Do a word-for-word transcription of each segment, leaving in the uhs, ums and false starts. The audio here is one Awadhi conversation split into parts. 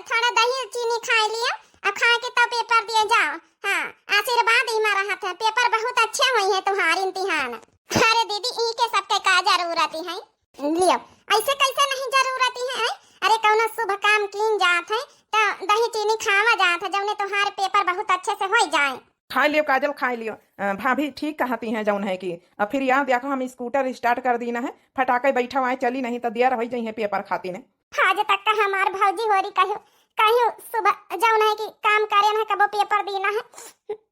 थोड़ा दही चीनी खाइ लियो, अब खाइ के तब पेपर दिए जाओ। हाँ, आशीर्वाद ही मा रहत है, पेपर बहुत अच्छे होइहैं तुम्हार इम्तिहान। अरे दीदी, ई के सबके का जरूरत है? लियो, ऐसे कैसे नहीं जरूरत है, हैं? अरे कौनो शुभ काम कीन जात है, तो दही चीनी खावा जात है, जौने तुम्हार पेपर बहुत अच्छे से होइ जाए। खाइ लियो काजल, खाइ लियो। अ, भाभी ठीक कहती हैं जौन है कि अब फिर यहाँ देखो हम स्कूटर start कर दीना है, फटाके बैठो आए चली, नहीं तो देर होइ जइहैं पेपर खातिन। आज तक का हमार भौजी होरी कहियो, कहियो सुबह जौन है कि काम करे ना कबो पेपर दीना है,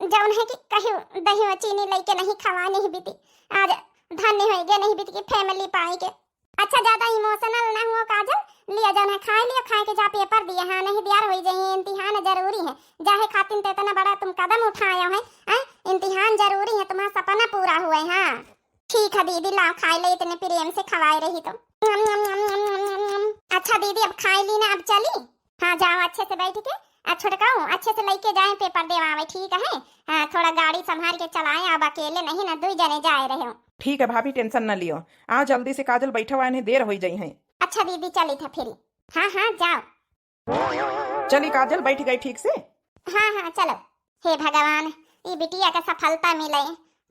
जौन है कि कहियो दही और चीनी लइके नहीं खवाने ही बीती। आज धन्य होइ गए नहीं बीती कि family पाई के। अच्छा, ज्यादा emotional ना हुओ काजल, लियो जौन है खाइ लियो, खाइ के जा पेपर दिए, हाँ, नहीं देर होइ जइहैं, इम्तिहान जरूरी है, जाहे खातिन तो इतना बड़ा तुम कदम उठायो है, हैं? इम्तिहान जरूरी है, तुम्हार सपना पूरा हुए, हाँ। ठीक है दीदी, लाओ खाइ ले, इतने प्रेम से खवाए रही तो। अच्छा दीदी, अब खाइ ली ना, अब चली? हाँ, जाओ अच्छे से बैठ के, आ छोटकाऊ अच्छे से लइके जाए पेपर देवावे, ठीक है? हाँ, थोड़ा गाड़ी संभाल के चलाए, अब अकेले नहीं ना, दुई जने जाए रहे हो। ठीक है भाभी, tension न लियो, आ जल्दी से काजल बैठो, आने देर होइ जइहैं। अच्छा दीदी, चली था फिर। हाँ हाँ, जाओ। चली काजल, बैठ गई ठीक से? हाँ हाँ, चलो। हे भगवान, ई बिटिया के सफलता मिले,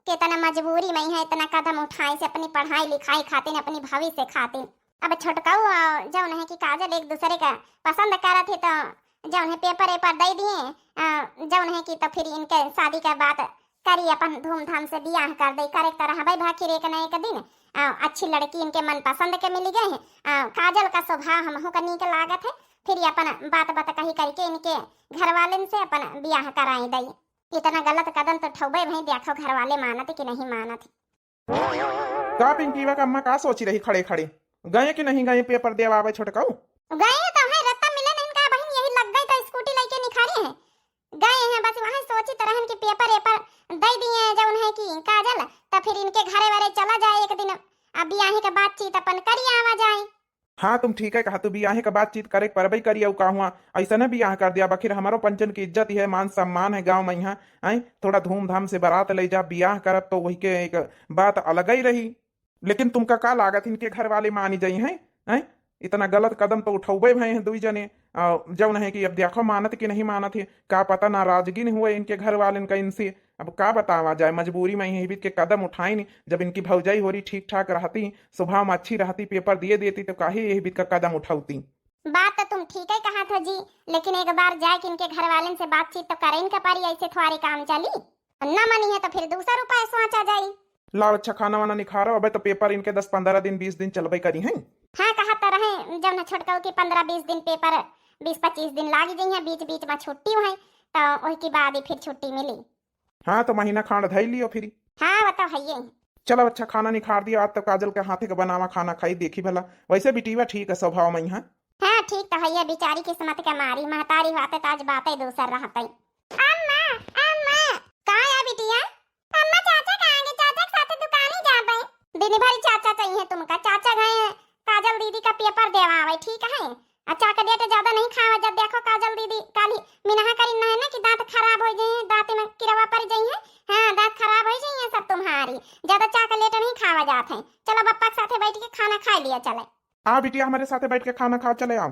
कितना मजबूरी मा है, इतना कदम उठाइस अपनी पढ़ाई लिखाई खातिन, अपनी भविष्य खातिन। अब छोटकाऊ, अ, जौन है कि काजल एक दूसरे का पसंद करत है, तो जौन है पेपर एपर दइ दिए, अ, जौन है कि तो फिर इनके शादी का बात करी, अपन धूमधाम से बियाह कर दे, करे के तो रहबे भाखिर एक न एक दिन, अ, अच्छी लड़की इनके मनपसंद के मिल गए है, अ, काजल का स्वभाव हमहू का नीक लागत है, फिर ये अपन बात बात कही करके इनके घर वालन से अपन बियाह कराई दई। इतना गलत कदम तो उठौबे भाई, देखो घर वाले मानत कि नहीं मानत। का पिंकीवा का अम्मा का सोची रही खड़े खड़े, गए कि नहीं गए पेपर देवावे छोटकाऊ? गए तो है, रत्ता मिले नहीं का बहिन, यही लग गई तो स्कूटी लेके निखारी है, गए हैं। बस वहाँ सोचित रहन कि पेपर एपर दे दिए जौन है कि काजल, तो फिर इनके घरे वरे चला जाए एक दिन, अब बियाहे के बातचीत अपन करी आवा जाए। हाँ, तुम ठीक है कहा, तू बियाहे का बातचीत करे के परबे करी, अउ का हुआ, ऐसा न बियाह कर दिया, बखिर हमारो पंचन की इज्जत है, मान सम्मान है गाँव में यहाँ, हैं? थोड़ा धूमधाम से बारात ले जा, बियाह करब तो वही के एक बात अलग ही रही। लेकिन तुमका का लागत इनके घर वाले मानी जाई हैं, हैं? इतना गलत कदम तो उठौबे भए हैं दुई जने, अ, जौन है कि अब देखो मानत कि नहीं मानत है, का पता नाराजगी नहीं हुए इनके घर वाले इनका इनसे। अब का बतावा जाए, मजबूरी में यही बीत के कदम उठाइन। जब इनकी भौजाई होरी ठीक ठाक रहती, स्वभाव में अच्छी रहती, पेपर दिए देती, तो काहे यही बीत का कदम उठौती? बात तो तुम ठीक ही कहा था जी, लेकिन एक बार जाए कि इनके घर वाले से बातचीत तो करे इनका परी, ऐसे थोड़े काम चली। ना मनी है तो फिर दूसरा उपाय सोचा जाई। लाओ अच्छा खाना वाना निखारो, अबे तो पेपर इनके दस पन्द्रह दिन बीस दिन चलबे करी हैं। हाँ, कहा तो रहे जौन छोटकाऊ कि पन्द्रह बीस दिन पेपर, बीस पच्चीस दिन लाग जाई है, बीच बीच में छुट्टी हुई, तो वही के बाद ही फिर छुट्टी मिली। हाँ, तो महीना खांड धई लियो फिर। हाँ, वो तो है ही। चलो अच्छा खाना निखार दियो, आज तो काजल के हाथे के बनावा खाना खाई, देखी भला। वैसे बिटिया ठीक है स्वभाव में यहाँ। हाँ, ठीक तो है, ये बेचारी किस्मत के मारी, महतारी होते तो आज बातें दूसर रहते। अम्मा, अम्मा। का है बिटिया? अम्मा, चाचा कहाँ गए? चाचा के साथे दुकानी जाबे। दिन भर चाचा चाहिए तुमका, चाचा गए हैं काजल दीदी का पेपर देवावे, ठीक है? आ चॉकलेट ज्यादा नहीं खावा, जब देखो काजल दीदी काली मिनहा करी ना है ना कि दांत खराब हो जाए, दांत में किरवा पड़ जाई है। हाँ, दांत खराब हो जाई है सब तुम्हारी, ज्यादा चॉकलेट नहीं खावा जात है। चलो बप्पा के साथे बैठ के खाना खा लिया चले। आ बिटिया, हमारे साथे बैठ के खाना खा चले आओ।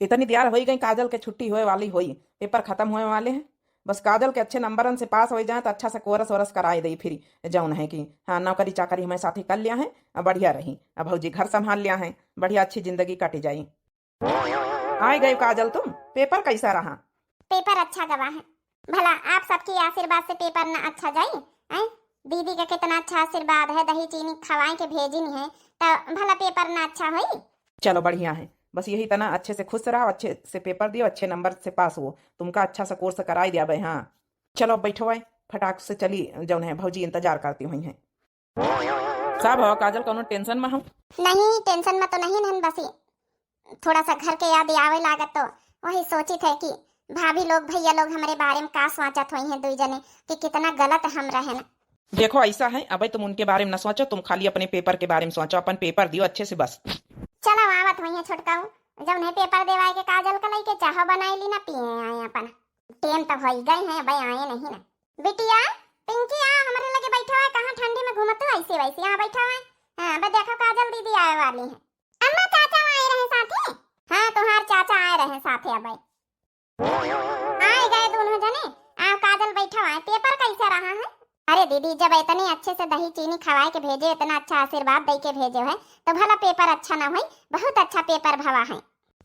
इतनी देर होई गई, काजल के छुट्टी होए वाली होई, पेपर खत्म होए वाले हैं। बस काजल के अच्छे नंबरन से पास हो जाए तो अच्छा सा कोरस वोरस कराए दे फिर, जौन है कि हाँ, नौकरी चाकरी हमें साथी कर लिया है, अब बढ़िया रही, अब भौजी घर संभाल लिया है, बढ़िया अच्छी जिंदगी कट जाई। आए गए काजल तुम, पेपर कैसा रहा? पेपर अच्छा गवा है, भला आप सबके आशीर्वाद से पेपर ना अच्छा जाई, हैं? दीदी का कितना अच्छा आशीर्वाद है, दही चीनी खवाए के भेजिन है, तो भला पेपर ना अच्छा होई? चलो बढ़िया है, बस यही तना अच्छे से खुश रहो, अच्छे से पेपर दियो, अच्छे नंबर से पास हो, तुमका अच्छा सा कोर्स कराई दिया भाई। हाँ चलो अब बैठो भाई, फटाक से चली, जौन है भौजी इंतजार करती हुई हैं। का भवा काजल, कौनो टेंशन में हो? नहीं, टेंशन में तो नहीं हन, बस ही थोड़ा सा घर के याद आवे लागत तो वही सोचित है कि भाभी लोग भैया लोग हमरे बारे में का सोचत होई हैं दुई जने कि कितना गलत हम रहन। देखो ऐसा है, अबे तुम उनके बारे में न सोचो, तुम खाली अपने पेपर के बारे में सोचो, अपन पेपर दियो अच्छे से बस। चलो आवत होई हैं छोटकाऊ, जौन है पेपर देवाए के काजल का लइके चाहो बनाई ली ना पिए आए अपन। टेम तो होई गई है, अबे आए नहीं ना। बिटिया, पिंकी आ, हमरे लगे बैठा है, कहाँ ठंडी में घूमत हो ऐसे वैसे, यहाँ बैठा है। हाँ, अबे देखो काजल दीदी आए वाली है। अम्मा, चाचा आए रहे साथे? हाँ, तुम्हार चाचा आए रहे साथे अबे। कहाँ है? अरे दीदी, जब इतने अच्छे से दही चीनी खवाए के भेजे, इतना अच्छा आशीर्वाद दे के भेजे है, तो भला पेपर अच्छा ना होई? बहुत अच्छा पेपर भवा है।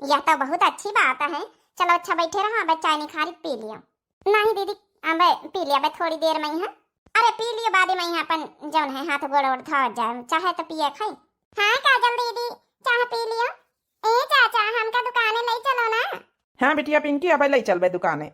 यह तो बहुत अच्छी बात है। चलो अच्छा बैठे रहो, अब चाय निखारी पी लियो। नहीं दीदी, अब पी लिया, अब थोड़ी देर में ही है। अरे पी लियो, बाद में ही अपन जौन है हाथ गोड़ ओड़ धो जाए, चाहे तो पिए खाई। हाँ काजल दीदी, चाह पी लियो। ए चाचा, हमका दुकाने ले चलो ना। हाँ बिटिया पिंकी, अब ले चलबे दुकाने।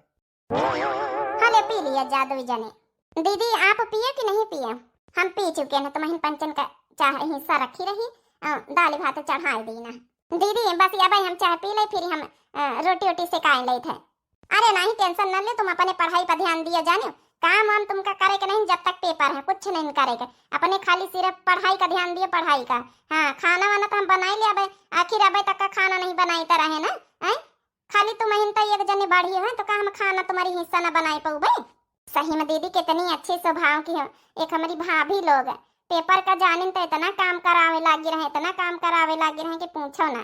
हले पी लिया जा दुई जने। दीदी, आप पिए कि नहीं पिए? हम पी चुके हैं, तुम्हें पंचन का चाह हिस्सा रखी रही, अ, दाल भात चढ़ाए दी ना। दीदी, बस अब हम चाह पी ले, फिर हम, अ, रोटी ओटी सेकाए लेत है। अरे नहीं, tension न ले, तुम अपने पढ़ाई पर ध्यान दियो जानियो, काम वाम तुमका करे के नहीं, जब तक पेपर है कुछ नहीं करे के, अपने खाली सिर्फ पढ़ाई का ध्यान दियो, पढ़ाई का। हाँ, खाना वाना तो हम बनाई ले, अब आखिर अब तक का खाना नहीं बनाई तो रहे ना, हैं? खाली तुम अहिन त एक जने बाढ़ी है, तो का हम खाना तुम्हारी हिस्सा ना बनाए पउबे? सही में दीदी, कितनी अच्छी स्वभाव की हो। एक हमारी भाभी लोग पेपर का जानिन त इतना काम करावे लागी रहे, इतना काम करावे लागी रहे कि पूछो ना।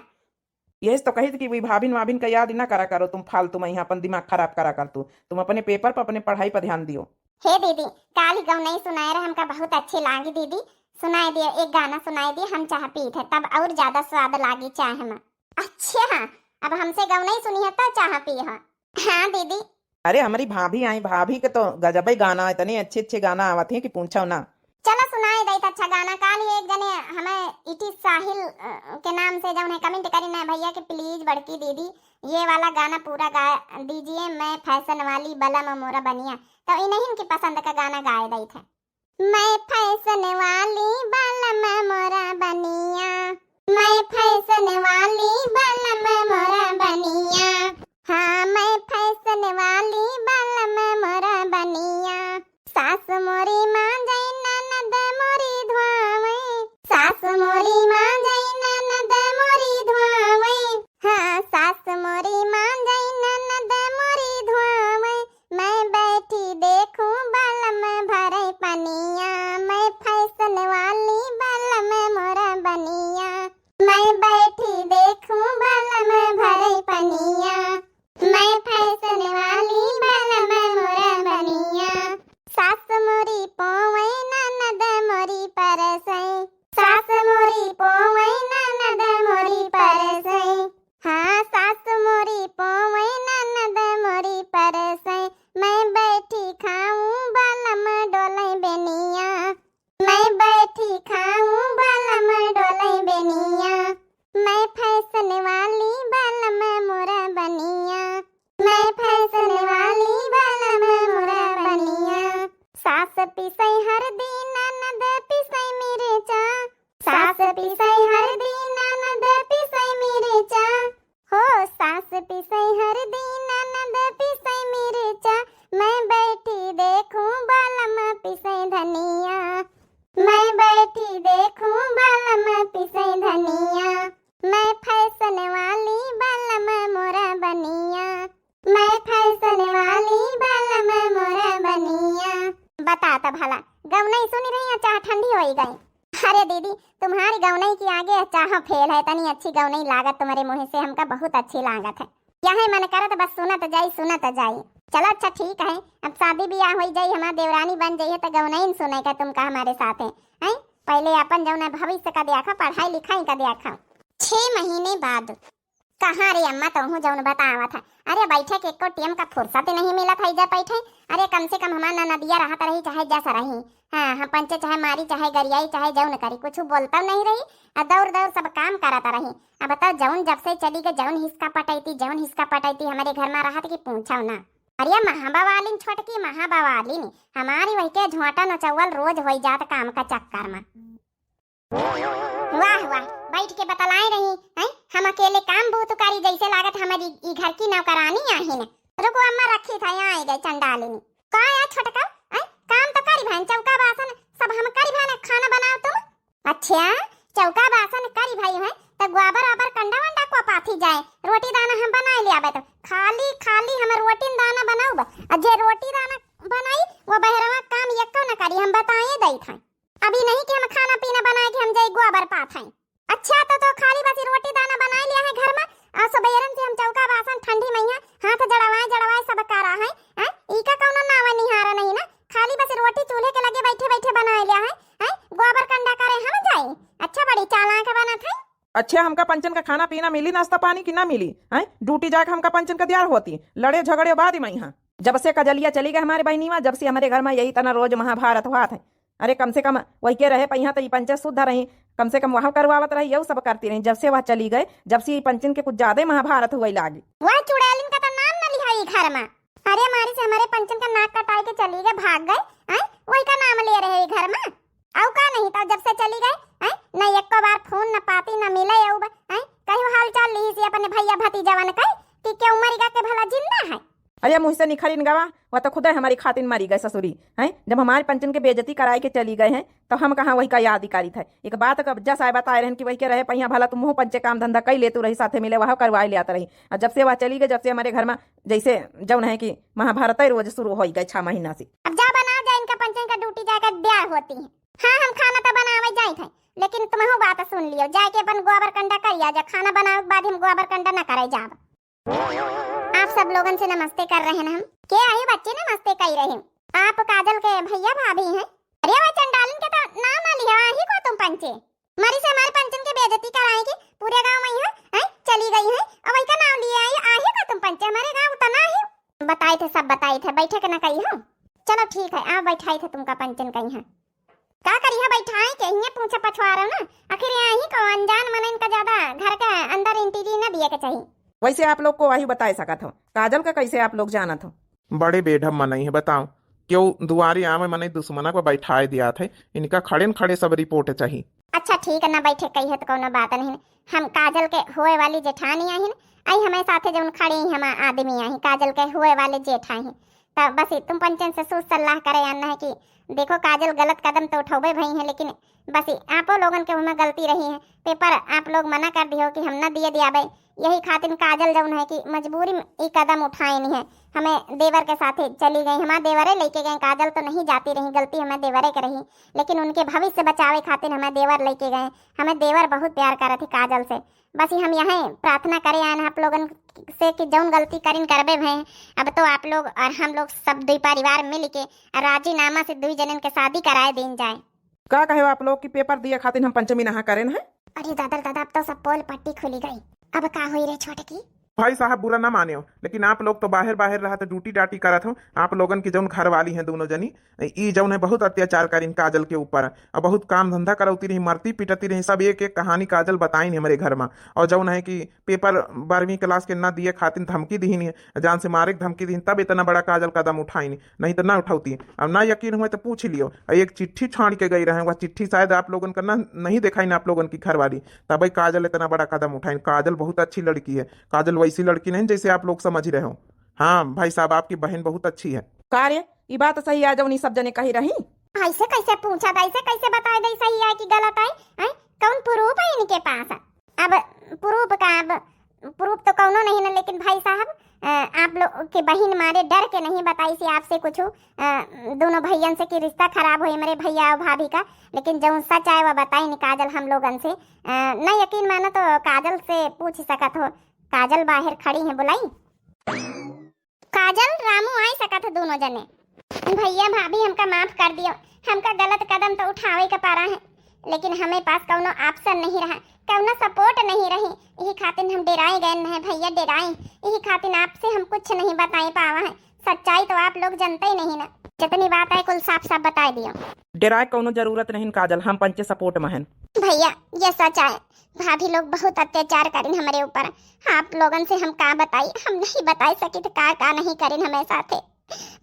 यही तो कही थी कि वही भाभिन वाभिन का याद ही ना करा करो तुम, फालतू में यहाँ अपन दिमाग खराब करा कर तू। तुम अपने पेपर पर, अपने पढ़ाई पर ध्यान दियो। हे दीदी, काल ही गौनई सुनाए रहे, हमका बहुत अच्छी लागी दीदी। सुनाए दिए, एक गाना सुनाए दिए, हम चाह पीत है, तब और ज्यादा स्वाद लागी चाह में। अच्छा, अब हमसे गौनई सुनी है तो चाह पी है। हाँ दीदी। अरे हमारी भाभी आई, भाभी के तो गजबे गाना, इतने अच्छे अच्छे गाना आवत हैं कि पूछो ना। चलो सुनाए दई त अच्छा गाना। काल ही एक जने हमें इटी साहिल, अ, के नाम से जौन है comment करी ना भैया कि please बड़की दीदी ये वाला गाना पूरा गा दीजिए, मैं फैशन वाली बलम मोरा बनिया। तो इन्हीं की पसंद का गाना गाए दई थे। मैं फैशन वाली बलम मोरा बनिया, मैं फैशन वाली बलम मोरा बनिया। हाँ, मैं फैशन वाली बलम मोरा बनिया। सास मोरी माँ जई ननद मोरी धुआवे, सास मोरी माँ जई ननद मोरी धुआवे। हाँ, सास मोरी माँ जई ननद मोरी धुआवे। मैं बैठी देखूं बलम भरे पनिया, मैं फैशन वाली बलम मोरा बनिया। मैं बैठी देखूं बलम भरे पनिया, मैं फैशन वाली बलम मोरा बनिया। सास मोरी पोवै ननद मोरी परसै, सास मोरी पोवै ननद मोरी परसै। हाँ, सास मोरी पोवै ननद मोरी परसै। मैं बैठी खाऊं बलम डोलै बेनिया, मैं बैठी खाऊं बलम डोलै बेनिया। मैं फैशन वाली बलम मोरा बनिया, मैं फैशन वाली बलम मोरा बनिया। सास पिसै हरदी ननद पिसै मिर्चा, सास पिसै हरदी ननद पिसै मिर्चा। हो सास पिसै हरदी ननद पिसै मिर्चा। मैं बैठी देखूं बलम पिसै धनिया, मैं बैठी देखूं बलम पिसै धनिया। मैं फैशन वाली बलम मोरा बनिया, मैं फैशन वाली बलम मोरा बनिया। बता त भला, गौनई सुनी रही या चाह ठंडी होई गई? अरे दीदी, तुम्हारी गौनई की आगे चाह फेल है, इतनी अच्छी गौनई लागत तुम्हारे मुँह से, हमका बहुत अच्छी लागत है। यही मन करत बस सुनत जाई, सुनत जाई। चलो अच्छा ठीक है, अब शादी ब्याह होई जाई, हमार देवरानी बन जाई है तो गौनई न सुने का तुमका हमारे साथ है, हैं? पहले अपन जौन है भविष्य का देखा, पढ़ाई लिखाई का देखा। छह महीने बाद। कहाँ रे अम्मा, तोहू जौन बतावत है। अरे बैठे के एको टेम का फुर्सत नहीं मिलत है, जा बैठे। अरे कम से कम हमार ननदिया रहत रही, चाहे जस रही, हाँ, हम पंचे चाहे मारी, चाहे गरियाई, चाहे जौन करी, कुछ बोलता नहीं रही। आ दौड़ दौड़ सब काम करत रही। अब बताओ, जौन जब से चली गई, जौन हिसका पटैती, जौन हिसका पटैती हमारे घर में रहत कि पूछो ना। अरे महाबवालिन छोटकी, महाबवालिन, हमारी वही के झोंटा नचौल रोज होई जात काम का चक्कर में। वाह, वाह, बैठ के बतलाए रही, हैं? हम अकेले काम बहुत करी, जैसे लागत हमारी ई घर की नौकरानी आहिन। रुको अम्मा, रखी था, यहाँ आई गई चंडालिनी। का या छोटका, हैं? काम तो करी भाई, चौका बासन सब हम करी भाई, खाना बनाओ तुम। अच्छा, चौका बासन करी भाई हैं, तो गोबर ओबर कंडा वंडा को पाथी जाए, रोटी दाना हम बनाए ले आवे तो खाली, खाली हम रोटी दाना बनाउब, और जे रोटी दाना बनाई, वो बहरवा काम यक्को न करी, हम बताए दई था। अभी नहीं कि हम खाना पीना बनाए के हम जाई गोबर पाथै। अच्छा, तो, तो खाली बस रोटी दाना बनाए लिया है घर में, और सुबेरन से हम चौका बासन ठंडी मइया हाथ जड़वाए जड़वाए सब करा है, हैं? ई का कौनो नावा निहारा नहीं ना, खाली बस रोटी क्या हमका पंचन का खाना पीना मिली, नाश्ता पानी की ना मिली? हैं, ड्यूटी जाके हमका पंचन का द्यार होती, लड़े झगड़े बाद में यहाँ। जब से कजलिया चली गए हमारे बहिनीवा, जब से हमारे घर में यही तना रोज महाभारत हुआ था। अरे कम से कम वही के रहे पहिया तो ई पंचे शुद्ध रही, कम से कम वह करवावत रही, यहू सब करती रही। जब से वह चली गए, जब से ई पंचन के कुछ ज्यादा महाभारत हुए लागी। वह चुड़ैलिन का तो नाम न लिहा ई घर में। अरे मारी से हमारे पंचन का नाक कटाए के चली गए, भाग गए, हैं? वही का नाम ले रहे ई घर में। अउ का नहीं तो जब से चली गए, हैं? न एको बार फोन, न पाती, न मिले, अउ ब-, हैं? कहियो हाल चाल ली से अपने भैया भतीजवन के कि केहू मरिगा के भला जिंदा है। अरे मुँह से निखरिन गवा, वह तो खुदे हमारी खातिन मरी गए ससुरी, हैं? जब हमारे पंचन के बेइज्जती कराए के चली गए हैं, तो हम कहाँ वही का याद करी थे। एक बात का जस आए बताए रहन कि वही के रहे पहिया भला तुम मुँह पंचे काम धंधा कई लेतू रही, साथे मिले वह करवाए ले आत रही। और जब से वह चली गई, जब से हमारे घर में जैसे जौन है कि महाभारत ही रोज शुरू हो गए छह महीना से। अब जा बनाओ जा, इनका पंचन का ड्यूटी जाके द्यार होती है। हाँ, हम खाना तो बनावे जाइत है, लेकिन तुमहू बात सुन लियो, जाके अपन गोबर कंडा करिया जा, खाना बनावे के बाद हम गोबर कंडा न करे जाब। आप सब लोगन से नमस्ते कर रहे हैं हम। के आई बच्चे नमस्ते कर रहे हैं? आप काजल के भैया भाभी हैं? अरे वो चंडालन के तो नाम ना लिया, आही को तुम पंचे। मरी से हमारे पंचन के बेइज्जती कराए कि पूरे गांव में ही है, हैं? चली गई है, और वही का नाम लिए आई, आही को तुम पंचे, हमारे गांव उतना ही। बताए थे, सब बताए थे, बैठे के ना कही हो। चलो ठीक है, आप बैठाई थे तुमका पंचन कही है। का करिहा बैठाए के, हिये पूछे पछुआ रहो ना। आखिर यहाँ ही को अनजान मनइन का ज्यादा घर के अंदर entry न दिए के चाहिए। वैसे आप लोग को वही बताए सकत हो, काजल का कैसे आप लोग जानत हो? बड़े बेढब मनई है, बताओ, क्यों दुआरे आवे मनई दुश्मना को बैठाए दिया थे, इनका खड़े न खड़े सब report चाहिए। अच्छा ठीक है, ना बैठे कही है तो कौनो बात नहीं। हम काजल के होए वाली जेठानी आहिन, आई हमारे साथे जौन खड़े ही हम आदमी आही, काजल के होए वाले जेठ आही। त बस तुम पंचन से सूझ सलाह करे आना है कि देखो काजल गलत कदम तो उठौबे भई है, लेकिन बस आपो लोगन के ओमे गलती रही है। पेपर आप लोग मना कर दियो कि हम ना दिए दियाबे, यही खातिर काजल जौन है कि मजबूरी में ई कदम उठाइन है, हमें देवर के साथे चली गई। हमारे देवरे लेके गए, काजल तो नहीं जाती रही, गलती हमें देवरे के रही, लेकिन उनके भविष्य बचावे खातिर हमें देवर लेके गए। हमें देवर बहुत प्यार करत ही काजल से। बस ही हम यह प्रार्थना करे आए हैं आप लोगन से कि जौन गलती करिन करबे भए, अब तो आप लोग और हम लोग सब दुई परिवार मिल के राजीनामा से दुई जनन के शादी कराए दीन जाए। का कहे आप लोग कि पेपर दिए खातिर हम पंचमी नहा करेन है? अरे दादा रे दादा, अब तो सब पोल पट्टी खुली गई, अब का होई रे छोटकी? भाई साहब बुरा ना मानियो, लेकिन आप लोग तो बाहर बाहर रहा तो ड्यूटी डाटी करत हो। आप लोगन की जौन घर वाली हैं दोनों जनी, ई जौन है बहुत अत्याचार करिन काजल के ऊपर, और बहुत काम धंधा करौती रही, मरती पिटती रही, सब एक एक कहानी काजल बताइन हमरे घर में। और जौन है कि पेपर बारहवीं क्लास के ना दिए खातिर धमकी दिहिन है, जान से मारे के धमकी दिहिन, तब इतना बड़ा काजल कदम उठाइन, नहीं तो ना उठौती। अब ना यकीन हुए तो पूछ लियो, एक चिट्ठी छाड़ के गई रहे, वह चिट्ठी शायद आप लोगन का ना, नहीं देखाइन आप लोगन की घर वाली, तब काजल इतना बड़ा कदम उठाइन। काजल बहुत अच्छी लड़की है, काजल वैसी लड़की नहीं जैसे आप लोग समझ रहे हो। हाँ भाई साहब, आपकी बहन बहुत अच्छी है। का रे, ई बात सही है जौन ई सब जने कही रही? ऐसे कैसे पूछा था, ऐसे कैसे बता दे सही है कि गलत है? हैं? कौन प्रूफ है इनके पास? अब प्रूफ का, अब प्रूफ तो कौनो नहीं ना, लेकिन भाई साहब, अ, आप लोग के बहिन मारे डर के नहीं बताई से आपसे कुछ, अ, दोनों भैयन से कि रिश्ता खराब होई हमरे भैया और भाभी का, लेकिन जौन सच आए वह बताई नि काजल हम लोगन से। अ, ना यकीन मानो तो काजल से पूछ सकत हो, काजल बाहर खड़ी है, बुलाई। काजल, रामू, आइ सकत ह दोनों जने। भैया भाभी, हमका माफ कर दियो, हमका गलत कदम तो उठावे के पड़ा है, लेकिन हमें पास कौनो option नहीं रहा, कौनो support नहीं रही, यही खातिर हम डेराए गए न है भैया, डेराए। यही खातिर आपसे हम कुछ नहीं बताए पावा है, सच्चाई तो आप लोग जनते ही नहीं ना। जितनी बात है कुल साफ साफ बताए दियो। डेराए कौनो जरूरत नहीं काजल, हम पंचे support में हैं। भैया, ये सच है, भाभी लोग बहुत अत्याचार करिन हमरे ऊपर। आप लोगन से हम का बताई, हम नहीं बताई सकित का का नहीं करिन हमें साथे।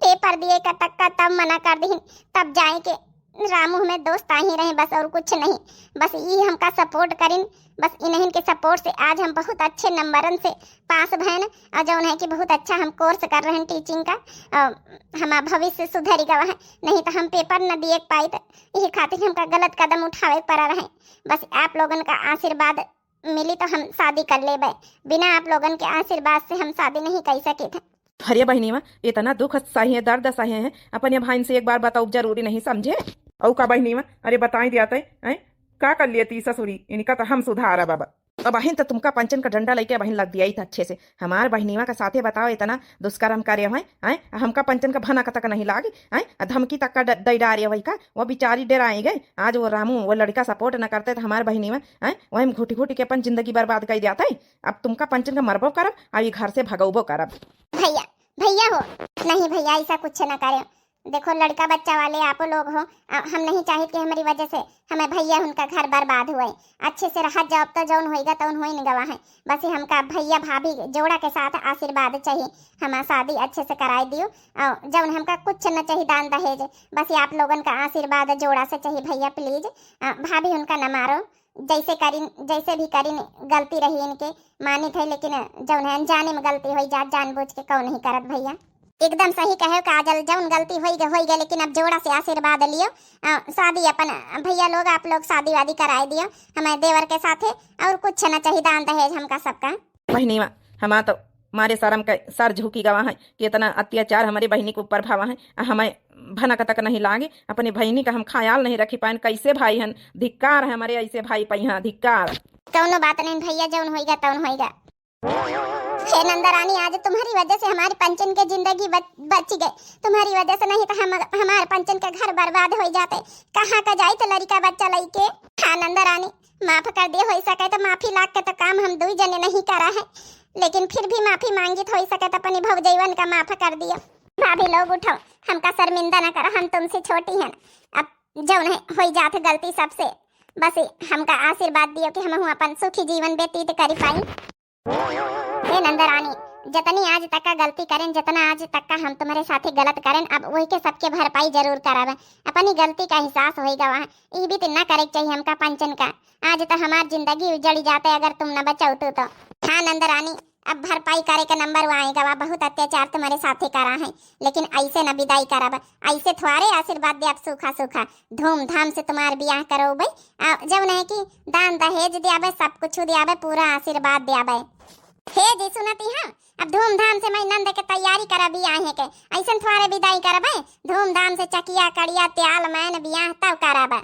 पेपर दिए का तक का तब मना कर दिहिन, तब जाए के रामू हमें दोस्त आ ही रहे बस, और कुछ नहीं। बस ई हमका support करिन, बस इन्हन के support से आज हम बहुत अच्छे नंबरन से पास भयन, और जौन है कि बहुत अच्छा हम course कर रहे हैं teaching का, और हमारा भविष्य सुधर गवा है, नहीं तो हम पेपर न दिए पाइत। यही खातिर हमका गलत कदम उठावे पड़ा रहे। बस आप लोगन का आशीर्वाद मिली तो हम शादी कर लेबे, बिना आप लोगन के आशीर्वाद से हम शादी नहीं कर सकित। अरे बहिनीवा, इतना दुख सहे, दर्द सहे हैं, अपने भाई से एक बार बताओ, जरूरी नहीं समझे? औ का बहिनीवा, अरे बताई दिया तय, हैं? का कर लिए ती ससुरी, इनका तो हम सुधारा बाबा। अबहिन त तुमका पंचन का डंडा लइके अबहिन लग दिया ही था अच्छे से। हमार बहिनीवा का साथे बताओ, इतना दुष्कर्म करे हैं, हैं? हमका पंचन का भनक तक नहीं लागी, हैं? आ धमकी तक का ड-, दई डारे होई का? वो बेचारी डेराई गई। आज वो रामू, वो लड़का support न करते त हमार बहिनीवा, हैं? वही में घुटी घुटी के अपन जिंदगी बर्बाद कर जाते। अब तुमका पंचन का मरबो करब, आ ये घर से भगौबो करब। भैया, भैया हो, नहीं भैया, ऐसा कुछ न करे। देखो, लड़का बच्चा वाले आप लोग हो, आ, हम नहीं चाहित कि हमारी वजह से हमें भैया उनका घर बर्बाद हुए। अच्छे से रहत जाओ, तो जौन होइगा तौन होई न गवा है। बस ये हमका भैया भाभी जोड़ा के साथ आशीर्वाद चाहिए, हमार शादी अच्छे से कराई दियो। और जौन हमका कुछ न चाहिए दान दहेज, बस ये आप लोगन का आशीर्वाद जोड़ा से चाहिए भैया, please। आ, भाभी उनका न मारो, जैसे करिन, जैसे भी करिन, गलती रही इनके, मानित है, लेकिन जौन है अनजाने में गलती होई जात, जानबूझ के कौन नहीं करत भैया। एकदम सही कहे काजल, जौन गलती होई गए, होई गए, लेकिन अब जोड़ा से आशीर्वाद लियो। अ, शादी अपन, अ, भैया लोग, आप लोग शादी वादी कराए दियो हमारे देवर के साथे, और कुछ न चाहिए दान दहेज हमका सबका। बहिनीवा, हमार तो मारे शर्म के सर झुकी गवा है कि इतना अत्याचार हमारे बहिनी के ऊपर भवा है, आ हमें भनक तक नहीं लागे। अपने बहिनी का हम ख्याल नहीं रखी पाएन, कैसे भाई हन, धिक्कार है हमारे ऐसे भाई पे, हाँ, धिक्कार। कौनो बात नहीं भैया, जौन होइगा तौन होइगा। हे नंदरानी, आज तुम्हारी वजह से हमारी पंचन के जिंदगी बच, बच गए। तुम्हारी वजह से नहीं तो हम, हमारे पंचन के घर बर्बाद हो जाते। कहाँ का जाइत लड़का बच्चा लइके? हाँ नंदरानी, माफ कर दियो, हो सके तो माफी लाग के तो काम हम दुई जने नहीं करा है, लेकिन फिर भी माफी मांगी तो हो सके तो अपनी भौजैवन का माफ कर दियो। भाभी लोग उठो, हमका शर्मिंदा न करो, हम तुमसे छोटी हैं। अब जौन है होई जात गलती सबसे, बस हमका आशीर्वाद दियो कि हमहू अपन सुखी जीवन व्यतीत करी पाई। ए नंदरानी, जतनी आज तक का गलती करेन, जतना आज तक का हम तुम्हारे साथे गलत करेन, अब वही के सबके भरपाई जरूर करब। अपनी गलती का एहसास होई गवा है, ई बीत ना करे के चाहिए हमका पंचन का। आज तो हमार जिंदगी उजड़ी जाते अगर तुम न बचौतू तो। हाँ नंदरानी, अब भरपाई करे के नंबर आए गवा, बहुत अत्याचार तुम्हारे साथे करा है, लेकिन ऐसे न विदाई करब, ऐसे थोड़े आशीर्वाद दे अब सूखा सूखा। धूमधाम से तुम्हार बियाह करोबे, आ, जौन है कि दान दहेज दियाबे, सब कुछ दियाबे, पूरा आशीर्वाद दियाबे। हे जी, सुनती हाँ, अब धूमधाम से मैं नंद के तैयारी करब बियाहे के, ऐसन थोड़े विदाई करबे, धूमधाम से चकिया, कड़िया, त्याल, मैन, बियाह तब करब।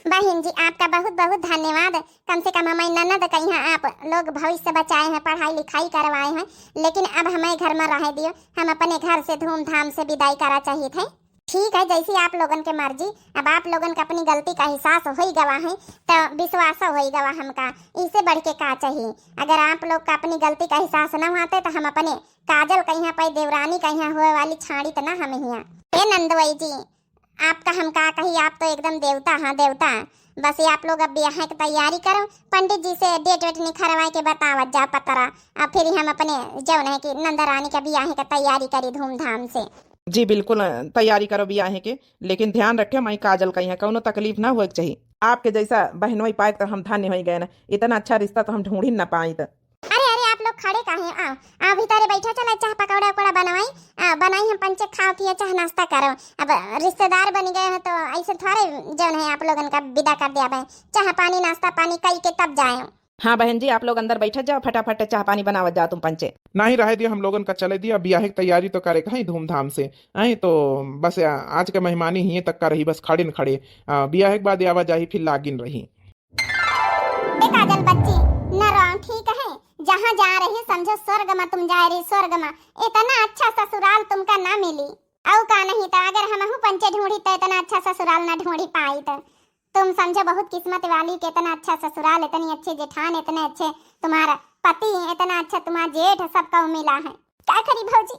बहिन जी, आपका बहुत बहुत धन्यवाद, कम से कम हमारी ननद कहिया आप लोग भविष्य बचाए हैं, पढ़ाई लिखाई करवाए हैं, लेकिन अब हमें घर में रहे दियो, हम अपने घर से धूमधाम से विदाई करा चाहित है। ठीक है, जैसी आप लोगन के मर्जी। अब आप लोगन का अपनी गलती का एहसास होई गवा है, तो विश्वास होई गवा हमका, इससे बढ़ के का चाहिए? अगर आप लोग का अपनी गलती का एहसास न होते, तो हम अपने काजल कहिया पे, देवरानी कहिया होए वाली छाड़ी तो ना हम हिया। ए नंदवई जी, आपका हम का कही, आप तो एकदम देवता हाँ देवता। बस ये आप लोग अब बियाह की तैयारी करो, पंडित जी से डेट वेट निखरवा के बतावत जा पतरा, अब फिर हम अपने जौन है कि नंदरानी का बियाह की तैयारी करी धूमधाम से। जी बिल्कुल, अ, तैयारी करो बियाहे के, लेकिन ध्यान रखे, मैं काजल कहिया कौनो तकलीफ ना होए के चाहिए। आपके जैसा बहनोई पाए तो हम धन्य होई गए ना, इतना अच्छा रिश्ता तो हम ढूंढी ना पाई तो। अरे अरे, आप लोग खड़े काहे? आओ, आओ भीतरे बैठा, चला चाह पकौड़ा उकौड़ा बनवाई, आ, बनाई हम पंचे खाओ पिए चाह नाश्ता करो। अब रिश्तेदार बन गए हैं तो ऐसे थोड़े जौन है आप लोगन का विदा कर दिया भाई, चाह पानी नाश्ता पानी कई के तब जाए। हाँ बहन जी, आप लोग अंदर बैठत जाओ, फटाफट चाह पानी बनावत जाओ तुम पंचे। नहीं, रहे दियो, हम लोगन का चले दियो, अब बियाहे की तैयारी तो करे के है धूमधाम से। आई तो बस आ-, आज के मेहमानी हिये तक का रही, बस खड़े न खड़े। आ, बियाहे के बाद आवाजाही फिर लागिन रही। ए काजल बच्ची, न रो, ठीक है, जहाँ जा रही समझो स्वर्ग में तुम जा रही, स्वर्ग में। इतना अच्छा ससुराल तुमका ना मिली। औ का नहीं तो अगर हमहू पंचे ढूंढी तो इतना अच्छा ससुराल ना ढूंढी पाई तो। तुम समझो बहुत किस्मत वाली, कितना अच्छा ससुराल, इतनी अच्छी जेठान, इतने अच्छे तुम्हारा पति, इतना अच्छा तुम्हारा जेठ, सबका मिला है। का करी भौजी,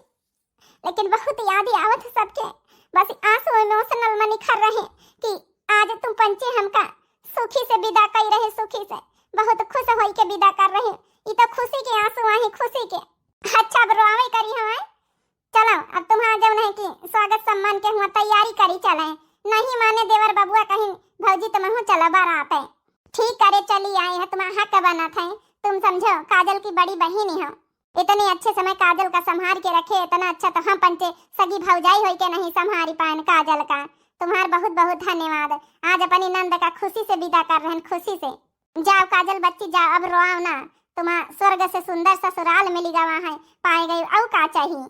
लेकिन बहुत याद आवत है सबके। बस आंसू emotional में निखर रहे कि आज तुम पंचे हमका सुखी से विदा कई रहे, सुखी से, बहुत खुश होई के विदा कर रहे। ई तो खुशी के आंसू आहे, खुशी के। अच्छा, अब रोवे करी हमें। चलो, अब तुम्हारा जौन है कि स्वागत सम्मान के हुआ तैयारी करी चले। नहीं माने देवर बबुआ कहीं, भौजी तुमहू चलो बारात है। ठीक करे, चली आए हैं, तुम्हारा हक बनत है। तुम समझो, काजल की बड़ी बहिन ही हो, इतने अच्छे समय काजल का संभार के रखे, इतना अच्छा तो हम पंचे सगी भौजाई होई के नहीं संभारी पाएन काजल का। तुम्हार बहुत बहुत धन्यवाद। आज अपनी नंद का खुशी से विदा कर रहन, खुशी से। जाओ काजल बच्ची, जाओ, अब रोआओ ना। तुम्हार स्वर्ग से सुंदर ससुराल मिली गवा है, पाए गई, औ का चाहिए?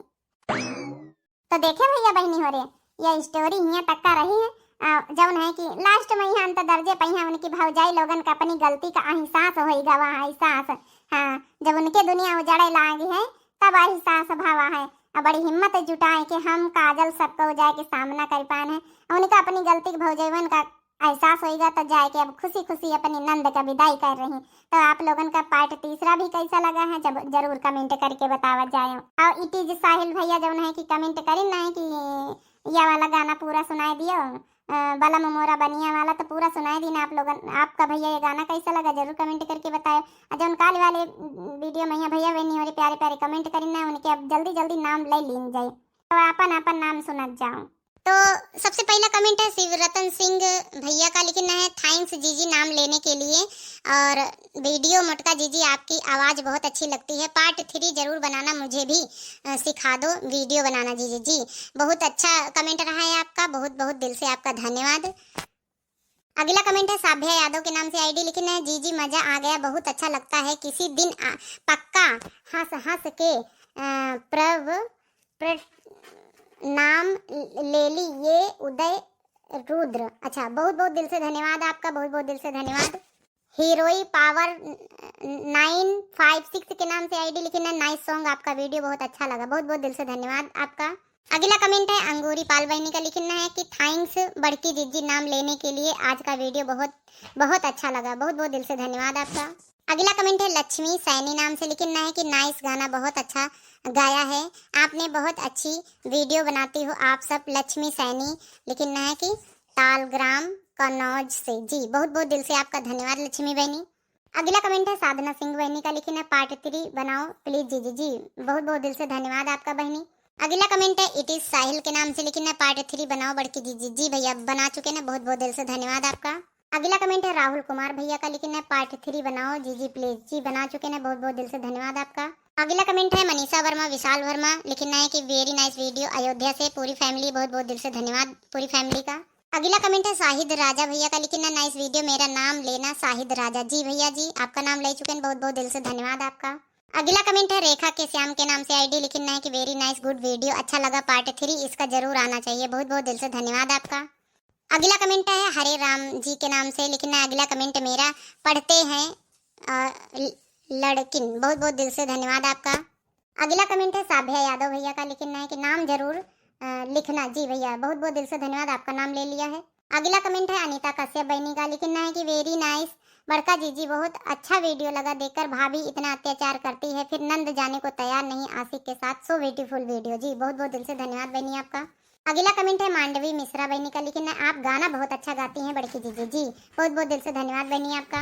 तो देखे भैया बहनी हो रे, ये story हियाँ तक का रही है। आ, जौन है कि last में यहाँ अंत दर्जे पे यहाँ उनकी भौजाई लोगन का अपनी गलती का एहसास होई गवा है, एहसास। हाँ, जब उनके दुनिया उजड़े लागी है, तब एहसास भवा है। और बड़ी हिम्मत जुटाए कि हम काजल सबको जाए के सामना कर पान है। उनका अपनी गलती के भौजाईवन का एहसास होइगा, तो जाए के अब खुशी खुशी अपनी नंद का विदाई कर रही। तो आप लोगन का part तीसरा भी कैसा लगा है, जब जरूर comment करके बतावा जाए। और it is साहिल भैया जौन है कि comment करिन ना है कि ये वाला गाना पूरा सुनाई दियो, अ, बलम मोरा बनिया वाला, तो पूरा सुनाई दीन आप लोगन। आपका भैया ये गाना कैसा लगा, जरूर comment करके बताए। और जौन काल वाले video में यहाँ भैया बहनी और प्यारे प्यारे comment करिन ना, उनके अब जल्दी जल्दी नाम ले लीन जाए, तो अपन अपन नाम सुनत जाओ। तो सबसे पहला comment है शिव रतन सिंह भैया का, लिखिन है, "Thanks जीजी नाम लेने के लिए, और video मोटका जीजी आपकी आवाज़ बहुत अच्छी लगती है, part three जरूर बनाना, मुझे भी, अ, सिखा दो video बनाना जीजी।" जी, बहुत अच्छा comment रहा है आपका, बहुत बहुत दिल से आपका धन्यवाद। अगला comment है साभ्या यादव के नाम से ID, लिखिन है, "जीजी मज़ा आ गया, बहुत अच्छा लगता है, किसी दिन आ, पक्का हंस हंस के, अ, प्रव प्र-, नाम ले ली ये उदय रुद्र।" अच्छा, बहुत बहुत दिल से धन्यवाद आपका, बहुत बहुत दिल से धन्यवाद। हीरोई पावर नाइन फाइव सिक्स के नाम से ID, लिखिन है, "Nice song, आपका video बहुत अच्छा लगा।" बहुत बहुत दिल से धन्यवाद आपका। अगला comment है अंगूरी पाल बहनी का, लिखिन है कि, "Thanks बड़की जीजी नाम लेने के लिए, आज का video बहुत बहुत अच्छा लगा।" बहुत बहुत दिल से धन्यवाद आपका। अगला comment है लक्ष्मी सैनी नाम से, लिखिन है कि, "Nice गाना, बहुत अच्छा गाया है आपने, बहुत अच्छी video बनाती हो आप सब।" लक्ष्मी सैनी लिखिन है कि तालग्राम कन्नौज से। जी, बहुत बहुत दिल से आपका धन्यवाद लक्ष्मी बहनी। अगला comment है साधना सिंह बहनी का, लिखिन है, "Part three बनाओ please जीजी।" जी, बहुत बहुत दिल से धन्यवाद आपका बहनी। अगला comment है it is साहिल के नाम से, लिखिन है, "Part three बनाओ बड़की जीजी।" जी भैया, बना चुके ना, बहुत बहुत दिल से धन्यवाद आपका। अगला comment है राहुल कुमार भैया का, लिखिन है, "Part three बनाओ जीजी please।" जी, बना चुके ना, बहुत बहुत दिल से धन्यवाद आपका। अगला comment है मनीषा वर्मा, विशाल वर्मा, लिखिन है कि, "Very nice video अयोध्या से पूरी family।" बहुत बहुत दिल से धन्यवाद पूरी family का। अगला comment है शाहिद राजा भैया का, लिखिन है, "Nice video, मेरा नाम लेना शाहिद राजा।" जी भैया जी, आपका नाम ले चुके हैं, बहुत बहुत दिल से धन्यवाद आपका। अगला comment है रेखा के श्याम के नाम से ID, लिखिन है कि, "Very nice, good video, अच्छा लगा part three, इसका जरूर आना चाहिए।" बहुत बहुत दिल से धन्यवाद आपका। अगला comment है हरे राम जी के नाम से, लिखिन है, "अगला comment मेरा पढ़ते हैं, अ, ल-, लड़किन।" बहुत बहुत दिल से धन्यवाद आपका। अगला comment है साभ्या यादव भैया का, लिखिन है कि, "नाम जरूर, अ, लिखना।" जी भैया, बहुत बहुत दिल से धन्यवाद, आपका नाम ले लिया है। अगला comment है अनिता कश्यप बहनी का, लिखिन है कि, "Very nice बड़का जीजी, बहुत अच्छा video लगा, देखकर भाभी इतना अत्याचार करती है, फिर नंद जाने को तैयार नहीं आशिक के साथ, so beautiful video।" जी, बहुत बहुत दिल से धन्यवाद बहनी आपका। अगला comment है मांडवी मिश्रा बहनी का, लिखिन है, "आप गाना बहुत अच्छा गाती हैं बड़की जीजी।" जी, बहुत बहुत दिल से धन्यवाद बहनी आपका।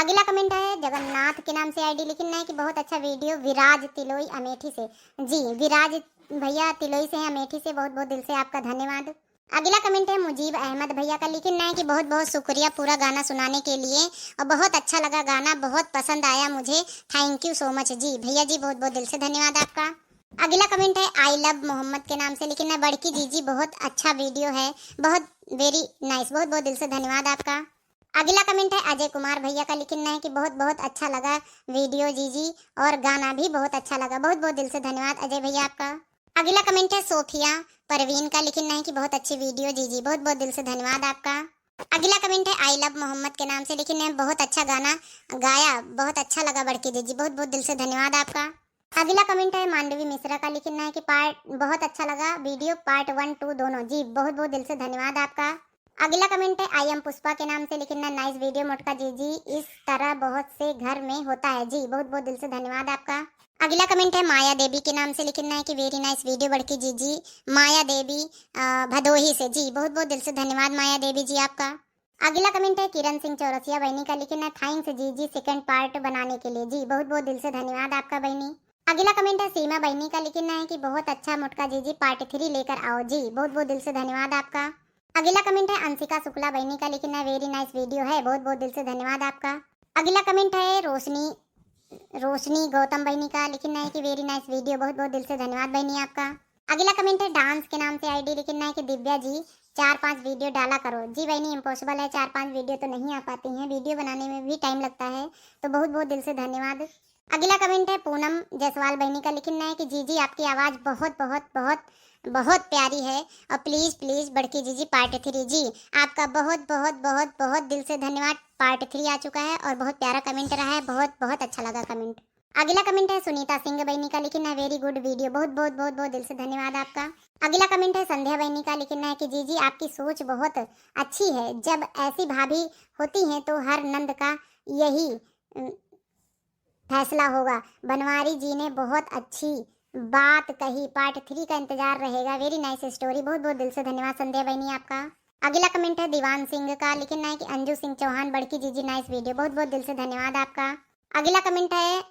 अगला comment है जगन्नाथ के नाम से ID, लिखिन है कि, "बहुत अच्छा video विराज तिलोई अमेठी से।" जी, विराज भैया तिलोई से हैं अमेठी से, बहुत बहुत दिल से आपका धन्यवाद। अगला comment है मुजीब अहमद भैया का, लिखिन है कि, "बहुत बहुत शुक्रिया पूरा गाना सुनाने के लिए और बहुत अच्छा लगा गाना, बहुत पसंद आया मुझे, thank you so much।" जी भैया जी, बहुत बहुत दिल से धन्यवाद आपका। अगला comment है I love मोहम्मद के नाम से, लिखिन है, "बड़की जीजी बहुत अच्छा video है, बहुत very nice।" बहुत बहुत दिल से धन्यवाद आपका। अगला comment है अजय कुमार भैया का, लिखिन है कि, "बहुत बहुत अच्छा लगा video जीजी और गाना भी बहुत अच्छा लगा।" बहुत बहुत दिल से धन्यवाद अजय भैया आपका। अगला comment है सोफिया परवीन का, लिखिन है कि, "बहुत अच्छी video जीजी।" बहुत बहुत दिल से धन्यवाद आपका। अगला comment है I love मोहम्मद के नाम से, लिखिन है, "बहुत अच्छा गाना गाया, बहुत अच्छा लगा बड़की जीजी।" बहुत बहुत दिल से धन्यवाद आपका। अगला comment है मांडवी मिश्रा का, लिखिन है कि, "Part बहुत अच्छा लगा video, part one two दोनों।" जी, बहुत बहुत दिल से धन्यवाद आपका। अगला comment है I am पुष्पा के नाम से, लिखिन है, "Nice video मोटका जीजी, इस तरह बहुत से घर में होता है।" जी, बहुत बहुत दिल से धन्यवाद आपका। अगला comment है माया देवी के नाम से, लिखिन है कि, "Very nice video बड़की जीजी।" माया देवी, अ, भदोही से। जी, बहुत बहुत दिल से धन्यवाद माया देवी जी आपका। अगला comment है किरण सिंह चौरसिया बहनी का, लिखिन है, "Thanks जीजी, second part बनाने के लिए।" जी, बहुत बहुत दिल से धन्यवाद आपका बहनी। अगला comment है सीमा बहनी का, लिखिन है कि, "बहुत अच्छा मोटका जीजी, part three लेकर आओ।" जी, बहुत बहुत दिल से धन्यवाद आपका। अगला comment है अंशिका शुक्ला बहनी का, लिखिन है, "Very nice video है।" बहुत बहुत दिल से धन्यवाद आपका। अगला comment है रोशनी, रोशनी गौतम बहनी का, लिखिन है कि, "Very nice video।" बहुत बहुत दिल से धन्यवाद बहनी आपका। अगला comment है dance के नाम से ID, लिखिन है कि, "दिव्या जी, चार पांच video डाला करो।" जी बहनी, impossible है, चार पांच video तो नहीं आ पाती हैं, video बनाने में भी time लगता है, तो बहुत बहुत दिल से धन्यवाद। अगला कमेंट है पूनम जायसवाल बहनी का, लिखिन है कि जीजी आपकी आवाज़ बहुत बहुत बहुत बहुत प्यारी है, और प्लीज प्लीज बड़की जीजी पार्ट थ्री। जी, आपका बहुत बहुत बहुत बहुत दिल से धन्यवाद। पार्ट थ्री आ चुका है और बहुत प्यारा कमेंट रहा है, बहुत बहुत अच्छा लगा कमेंट। अगला कमेंट है सुनीता सिंह बहनी का, लिखिन है वेरी गुड वीडियो। बहुत बहुत बहुत बहुत दिल से धन्यवाद आपका। अगला कमेंट है संध्या बहनी का, लिखिन है कि जीजी आपकी सोच बहुत अच्छी है, जब ऐसी भाभी होती हैं तो हर नंद का यही, अम, फैसला होगा। बनवारी जी ने बहुत अच्छी बात कही, पार्ट थ्री का इंतजार रहेगा। वेरी नाइस स्टोरी। बहुत बहुत दिल से धन्यवाद संध्या बहनी आपका। अगला कमेंट है दीवान सिंह का, लिखिन है कि अंजू सिंह चौहान बड़की जीजी नाइस वीडियो। बहुत बहुत दिल से धन्यवाद आपका। अगला कमेंट है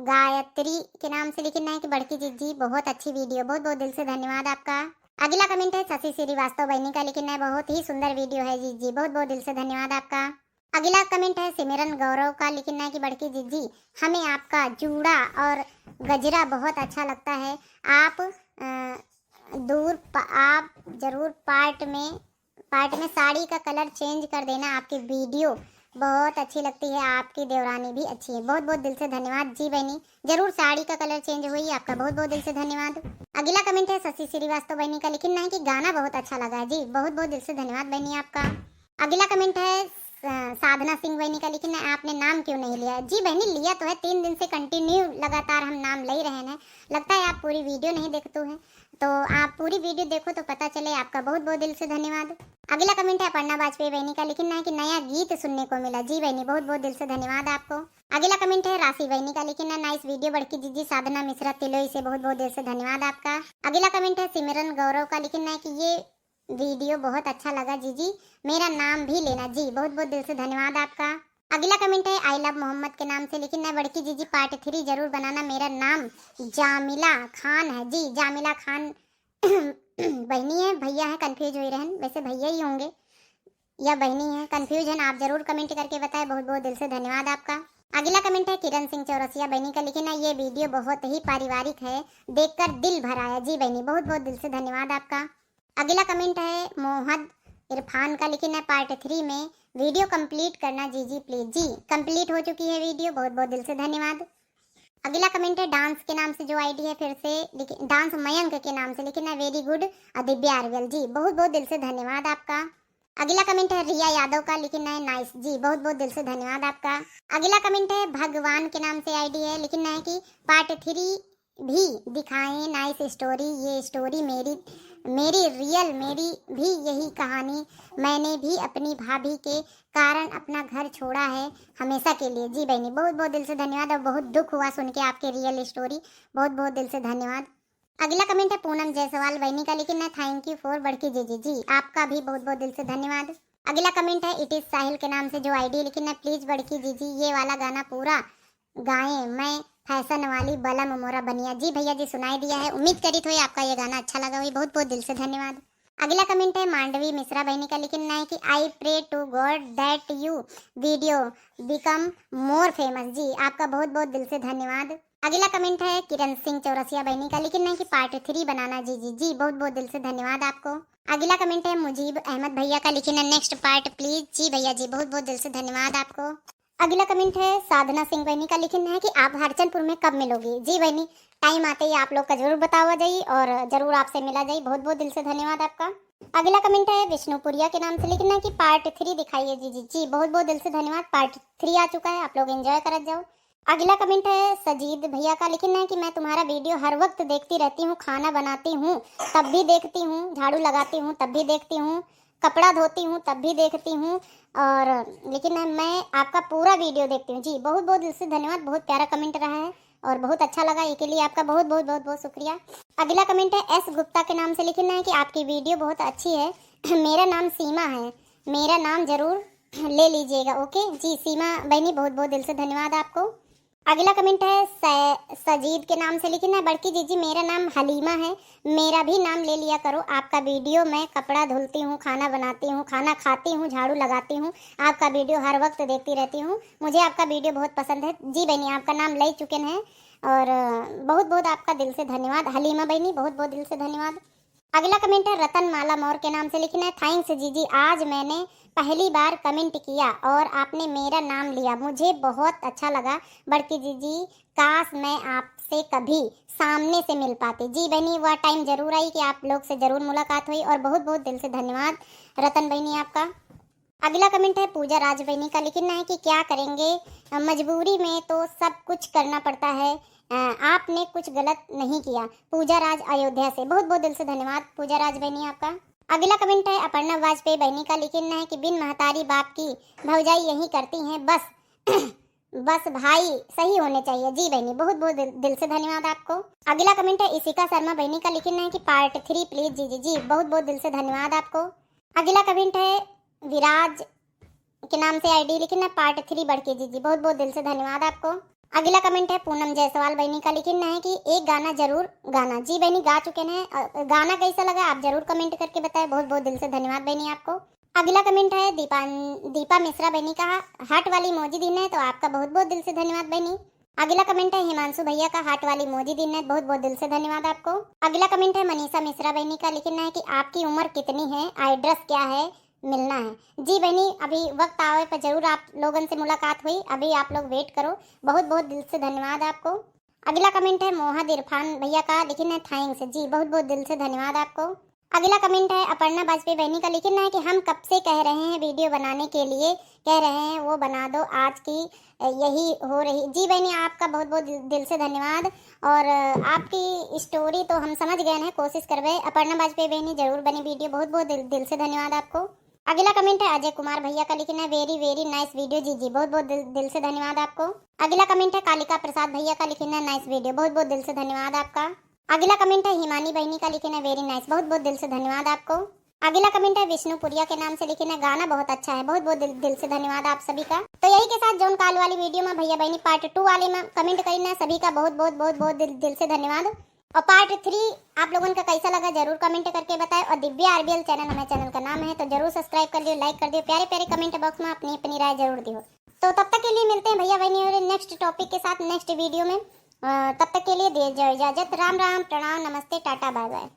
गायत्री के नाम से, लिखिन है कि बड़की जीजी बहुत अच्छी वीडियो। बहुत बहुत दिल से धन्यवाद आपका। अगला कमेंट है शशि श्रीवास्तव बहनी का, लिखिन है बहुत ही सुंदर वीडियो है जीजी। बहुत बहुत दिल से धन्यवाद आपका। अगला कमेंट है सिमरन गौरव का, लिखिन है कि बड़की जीजी हमें आपका जूड़ा और गजरा बहुत अच्छा लगता है। आप, अ, दूर प-, आप जरूर पार्ट में, पार्ट में साड़ी का कलर चेंज कर देना, आपकी वीडियो बहुत अच्छी लगती है, आपकी देवरानी भी अच्छी है। बहुत बहुत दिल से धन्यवाद जी बहनी, जरूर साड़ी का कलर चेंज होई। आपका बहुत बहुत दिल से धन्यवाद। अगला कमेंट है शशि श्रीवास्तव बहनी का, लिखिन है कि गाना बहुत अच्छा लगा है जी। बहुत बहुत दिल से धन्यवाद बहनी आपका। अगला कमेंट है स-, साधना सिंह बहनी का, लिखिन है आपने नाम क्यों नहीं लिया? जी बहनी, लिया तो है, तीन दिन से कंटिन्यू लगातार हम नाम ले रहे हैं। लगता है आप पूरी वीडियो नहीं देखतू हैं, तो आप पूरी वीडियो देखो तो पता चले। आपका बहुत बहुत दिल से धन्यवाद। अगला कमेंट है अपर्णा वाजपेयी बहनी का, लिखिन है कि नया गीत सुनने को मिला। जी बहनी, बहुत बहुत दिल से धन्यवाद आपको। अगला कमेंट है राशि बहनी का, लिखिन है नाइस वीडियो बड़की जीजी साधना मिश्रा तिलोई से। बहुत बहुत दिल से धन्यवाद आपका। अगला कमेंट है सिमरन गौरव का, लिखिन है कि ये वीडियो बहुत अच्छा लगा जीजी, मेरा नाम भी लेना जी। बहुत बहुत दिल से धन्यवाद आपका। अगला कमेंट है आई लव मोहम्मद के नाम से, लिखिन है बड़की जीजी पार्ट थ्री जरूर बनाना, मेरा नाम जामिला खान है जी। जामिला खान बहनी है, भैया है, कंफ्यूज हुई रहन, वैसे भैया ही होंगे या बहनी है, कंफ्यूज है ना, आप जरूर कमेंट करके बताएं। बहुत बहुत दिल से धन्यवाद आपका। अगला कमेंट है किरण सिंह चौरसिया बहनी का, लिखिन है ये वीडियो बहुत ही पारिवारिक है, देखकर दिल भर आया जी बहनी। बहुत बहुत दिल से धन्यवाद आपका। अगला कमेंट है मोहद इरफान का, लिखिन है पार्ट थ्री में वीडियो कंप्लीट करना जीजी प्लीज। जी, कंप्लीट हो चुकी है वीडियो, बहुत बहुत दिल से धन्यवाद। अगला कमेंट है डांस के नाम से जो आईडी है, फिर से लिखिन, डांस मयंक के नाम से, लिखिन है वेरी गुड दिव्या आर्गल जी। बहुत बहुत दिल से धन्यवाद आपका। अगला कमेंट है रिया यादव का, लिखिन है नाइस जी। बहुत बहुत दिल से धन्यवाद आपका। अगला कमेंट है भगवान के नाम से आईडी है, लिखिन है कि पार्ट थ्री भी दिखाएं, नाइस स्टोरी। ये स्टोरी मेरी, मेरी रियल, मेरी भी यही कहानी। मैंने भी अपनी भाभी के कारण अपना घर छोड़ा है हमेशा के लिए। जी बहनी, बहुत बहुत दिल से धन्यवाद और बहुत दुख हुआ सुन के आपके रियल स्टोरी। बहुत बहुत दिल से धन्यवाद। अगला कमेंट है पूनम जायसवाल बहनी का, लिखिन है thank you for बड़की जीजी। जी, आपका भी बहुत बहुत दिल से धन्यवाद। अगला कमेंट है इट इज साहिल के नाम से जो आईडी, लिखिन है प्लीज बड़की जीजी ये वाला गाना पूरा गाएं, मैं फैशन वाली बलम मोरा बनिया। जी भैया जी, सुनाई दिया है। उम्मीद करी थोई आपका ये गाना अच्छा लगा होई। बहुत बहुत दिल से धन्यवाद। अगला कमेंट है मांडवी मिश्रा बहनी का, लिखिन है कि I pray to God that you video become more famous। जी, आपका बहुत बहुत दिल से धन्यवाद। अगला कमेंट है किरण सिंह चौरसिया बहनी का, लिखिन है कि पार्ट थ्री बनाना जीजी। जी, बहुत बहुत दिल से धन्यवाद आपको। अगला कमेंट है मुजीब अहमद भैया का, लिखिन है नेक्स्ट पार्ट प्लीज। जी भैया जी, बहुत बहुत दिल से धन्यवाद आपको। अगला कमेंट है साधना सिंह बहनी का, लिखिन है कि आप हरचंदपुर में कब मिलोगी? जी बहनी, टाइम आते ही आप लोग का जरूर बतावा जाई और जरूर आपसे मिला जाई। बहुत बहुत दिल से धन्यवाद आपका। अगला कमेंट है विष्णुपुरिया के नाम से, लिखिन है कि पार्ट थ्री दिखाइए जीजी। जी, बहुत बहुत दिल से धन्यवाद। पार्ट थ्री आ चुका है, आप लोग एंजॉय करत जाओ। अगला कमेंट है सजीद भैया का, लिखिन है कि मैं तुम्हारा वीडियो हर वक्त देखती रहती हूँ, खाना बनाती हूँ तब भी देखती हूँ, झाड़ू लगाती हूँ तब भी देखती हूँ, कपड़ा धोती हूँ तब भी देखती हूँ, और लेकिन मैं आपका पूरा वीडियो देखती हूँ। जी, बहुत बहुत दिल से धन्यवाद, बहुत प्यारा कमेंट रहा है और बहुत अच्छा लगा, इसके लिए आपका बहुत बहुत बहुत बहुत शुक्रिया। अगला कमेंट है एस गुप्ता के नाम से, लिखिन है कि आपकी वीडियो बहुत अच्छी है। मेरा नाम सीमा है, मेरा नाम जरूर ले लीजिएगा। ओके जी सीमा बहनी, बहुत बहुत दिल से धन्यवाद आपको। अगला कमेंट है सै-, सजीद के नाम से, लिखिन है बड़की जीजी मेरा नाम हलीमा है, मेरा भी नाम ले लिया करो। आपका वीडियो, मैं कपड़ा धुलती हूँ, खाना बनाती हूँ, खाना खाती हूँ, झाड़ू लगाती हूँ, आपका वीडियो हर वक्त देखती रहती हूँ, मुझे आपका वीडियो बहुत पसंद है। जी बहनी, आपका नाम ले चुके हैं और बहुत बहुत आपका दिल से धन्यवाद हलीमा बहनी, बहुत बहुत दिल से धन्यवाद। अगला कमेंट है रतन माला मौर्य के नाम से, लिखिन है, "Thanks जीजी, आज मैंने पहली बार कमेंट किया और आपने मेरा नाम लिया, मुझे बहुत अच्छा लगा बड़की जीजी, काश मैं आपसे कभी सामने से मिल पाती।" जी बहनी, वह टाइम जरूर आई कि आप लोग से जरूर मुलाकात हुई, और बहुत बहुत दिल से धन्यवाद रतन बहनी आपका। अगला कमेंट है पूजा राज बहनी का, लिखिन है कि "क्या करेंगे, मजबूरी में तो सब कुछ करना पड़ता है, अ, आपने कुछ गलत नहीं किया।" पूजा राज अयोध्या से, बहुत बहुत दिल से धन्यवाद पूजा राज बहनी आपका। अगला कमेंट है अपर्णा वाजपेयी बहनी का, लिखिन है कि "बिन महतारी बाप की भौजाई यही करती हैं, बस बस भाई सही होने चाहिए।" जी बहनी, बहुत बहुत दिल, दिल से धन्यवाद आपको। अगला कमेंट है इशिका शर्मा बहनी का, लिखिन है कि "Part three please जीजी।" जी, बहुत बहुत दिल से धन्यवाद आपको। अगला कमेंट है विराज के नाम से आईडी, लिखिन है "Part three बड़की जीजी।" बहुत बहुत दिल से धन्यवाद आपको। अगला कमेंट है पूनम जायसवाल बहनी का, लिखिन है कि "एक गाना जरूर गाना।" जी बहनी, गा चुके हैं। अ, गाना कैसा लगा आप जरूर कमेंट करके बताएं। बहुत बहुत दिल से धन्यवाद बहनी आपको। अगला कमेंट है दीपा, दीपा मिश्रा बहनी का, "हार्ट वाली इमोजी दीन है, तो आपका बहुत बहुत दिल से धन्यवाद बहनी।" अगला कमेंट है हिमांशु भैया का, "हार्ट वाली इमोजी दीन है, बहुत बहुत दिल से धन्यवाद आपको।" अगला कमेंट है मनीषा मिश्रा बहनी का, लिखिन है कि "आपकी उम्र कितनी है, एड्रेस क्या है, मिलना है।" जी बहनी, अभी वक्त आवे पर जरूर आप लोगन से मुलाकात हुई, अभी आप लोग वेट करो। बहुत बहुत दिल से धन्यवाद आपको। अगला कमेंट है मोहद इरफान भैया का, लिखिन है "Thanks।" जी, बहुत बहुत दिल से धन्यवाद आपको। अगला कमेंट है अपर्णा वाजपेयी बहनी का, लिखिन है कि "हम कब से कह रहे हैं वीडियो बनाने के लिए, कह रहे हैं वो बना दो, आज की, अ, यही हो रही।" जी बहनी, आपका बहुत बहुत दिल, दिल से धन्यवाद। और, अ, आपकी स्टोरी तो हम समझ गए हैं, कोशिश करबे। अपर्णा वाजपेयी बहनी जरूर बनी वीडियो, बहुत बहुत दिल, दिल से धन्यवाद आपको। अगला कमेंट है अजय कुमार भैया का, लिखिन है "Very very nice video जीजी।" बहुत बहुत दिल, दिल से धन्यवाद आपको। अगला कमेंट है कालिका प्रसाद भैया का, लिखिन है "Nice video।" बहुत बहुत दिल से धन्यवाद आपका। अगला कमेंट है हिमानी बहनी का, लिखिन है "Very nice।" बहुत बहुत दिल से धन्यवाद आपको। अगला कमेंट है विष्णुपुरिया के नाम से, लिखिन है "गाना बहुत अच्छा है।" बहुत बहुत दिल, दिल से धन्यवाद आप सभी का। तो यही के साथ जौन काल वाली वीडियो में भैया बहनी पार्ट टू वाले में कमेंट करी ना, सभी का बहुत बहुत बहुत बहुत दिल, दिल से धन्यवाद। और पार्ट थ्री आप लोगन का कैसा लगा जरूर कमेंट करके बताएं। और दिव्या आरबीएल चैनल हमारे चैनल का नाम है, तो जरूर सब्सक्राइब कर लियो, लाइक कर दियो, प्यारे प्यारे कमेंट बॉक्स में अपनी अपनी राय जरूर दियो। तो तब तक के लिए मिलते हैं भैया बहनी और नेक्स्ट टॉपिक के साथ नेक्स्ट वीडियो में। अ, तब तक के लिए दीजिए इजाजत। राम राम, प्रणाम, नमस्ते, टाटा, बाय बाय।